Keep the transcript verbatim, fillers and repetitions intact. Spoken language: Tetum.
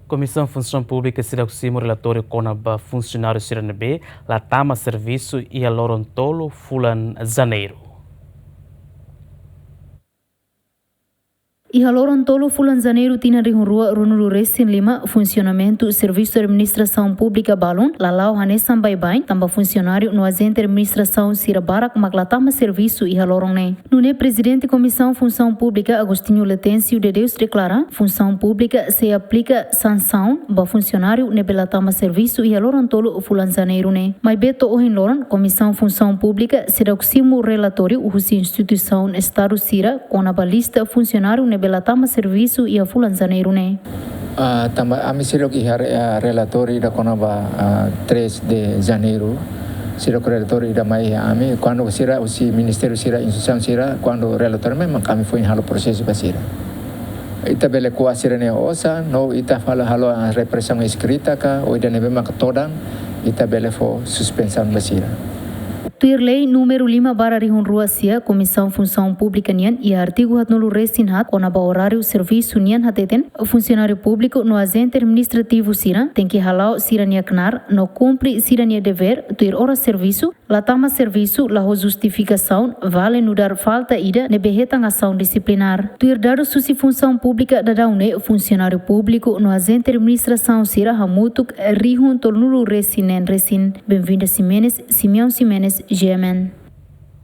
Komisaun Funsaun Públika seidauk simu relatóriu kona-ba funsionáriu sira ne'ebé la tama servisu iha loron tolu fulan Janeiru. Iha loron tolu fulan Janeiru tinan rihun rua ruanulu resin lima, funsionamentu servisu administrasaun públika balun la la'o hanesan baibain, tanba funsionáriu no ajente administrasaun sira barak mak la tama servisu iha loron ne'e. Nune'e Prezidente Komisaun Funsaun Públika Agostinho Letêncio de Deus deklara, Funsaun Públika sei aplika sansaun ba funsionáriu ne'ebé la tama servisu iha loron tolu fulan Janeiru ne'e. Maibé to'o ohin loron, Komisaun Funsaun Públika seidauk simu relatóriu husi instituisaun Estadu sira kona-ba lista funsionáriu ne'ebé la tama servisu iha fulan Janeiru ne'e. Ah, tanba ami seidauk iha re-, ah, relatóriu ida kona-ba, ah, três de Janeiro. Seidauk relatóriu ida mai iha ami, kuandu sira husi ministériu sira, instituisaun sira, kuandu relatóriu mai, mak ami foin halo prosesu ba sira. Ita bele ko'a sira-nia osan, no ita fala halo represaun eskrita ka, ou ida ne'ebé mak todan, ita bele fó suspensaun ba sira. Tuir lei númeru lima barra rihun rua sia, Komisaun Funsaun Públika nian, iha artigu haatnulu resin haat, kona-ba oráriu servisu nian hateten, funsionáriu públiku no ajente administrativu sira tenke hala'o sira-nia knaar no kumpre sira-nia devér tuir oras servisu, la tama servisu la ho justifikasaun, vale nu'udar falta ida ne'ebé hetan asaun disiplinár. Tuir dadus husi Funsaun Públika daudaun ne'e, funsionáriu públiku no ajente administrasaun sira hamutuk rihun tolunulu resin neen resin. Benvinda Ximenes, Simeão Ximenes, G M N.